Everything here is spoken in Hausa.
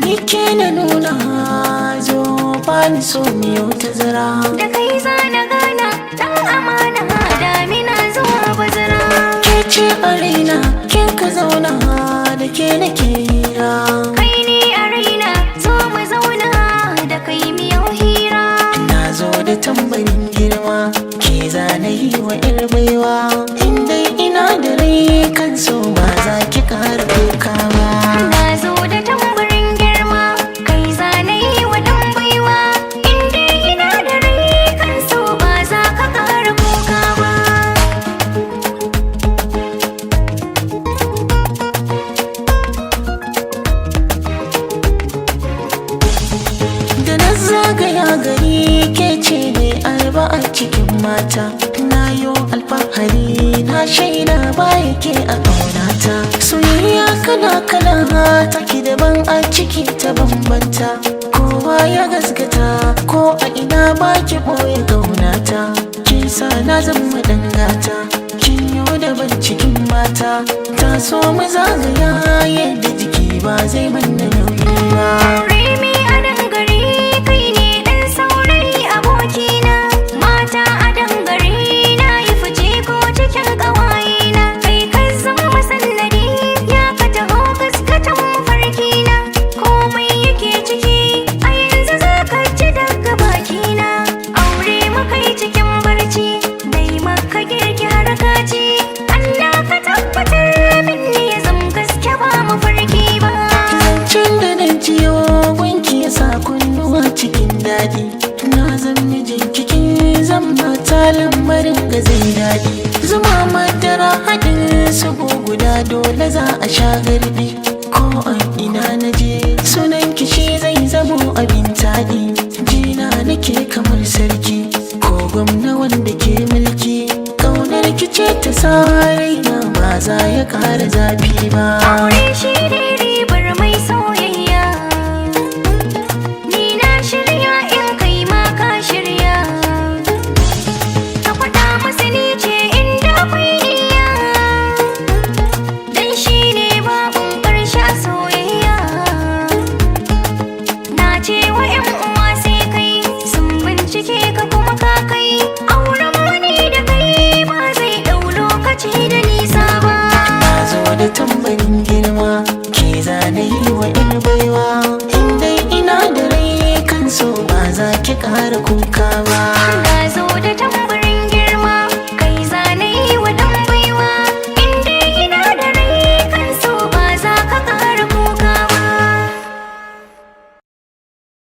Ni ke na nuna zo bani so miyo tazara. Da kai zana gana dan amana, damina zuwa bazara. Ke ce a raina kin ka zauna, da ke nake hira. Kai ne a raina, zo mu zauna da kai miyau hira. Na zo da tambarin girma, ke zana yi wa 'yar baiwa. In dai ina da rai kan so ba za ki ƙara kuka ba. Na zo da tambarin girma, kai zana yi wa dan baiwa. In dai ina da rai kan so ba za ka ƙara kuka ba. Da na zagaya gari ke ce ne arba a cikin mata. Na yo alfahari na shaida baya ke a ƙaunata. Soyayya kala kala take daban a ciki ta bambanta. Kowa ya gaskata ko a ina ba ki ɓoye ƙaunata. Kin sa na zama dangata, kin yo daban cikin mata. Ta so mu zagaya yadda jiki ba zai manna nauyi ba. Remi a dangare kai ne dan saurayi abokina. Mata a dangare na yi fice ko cikin ƙawayena. Kai ka zama masannadi ya ka taho gaskatan mafarkina. Komai yake ciki a yanzu za ka ci daga bakina. Aure muka yi cikin barci, nai maka girki har ka ci. Allah ka tabbatar min ne ya zam gaske ba mafarki ba. Zancen da na jiyo gunki ya sa kunnuwa cikin daɗi. Na zan mijin kikin zan mata, lamarin ga zai daɗi. Zuma madara haɗin su guda, dole za a sha garbi. Ko a ina na je sunan kishi zai zamo abin taɗi. Jina nake kamar sarki ko gwamna wanda ke mulki. Ƙaunar kice ta sa raina ba za ya ƙara zafi ba. Aure shi ne ribar mai soyayya. Ni na shirya in kai ma ka shirya. Ka faɗa masa ni ce inda akwai niyya. Dan shi ne babun ƙarshe a soyayya. Na ce wa 'yan uwa sai kai, sun bincike ka kuma ka kai. Auren wani da kai ba zai ɗau lokaci da nisa ba. Na zo da tambarin girma, ke zane yi wa 'yar baiwa. In dai ina da rai kan so ba za ki ƙara kuka ba. Na zo da tambarin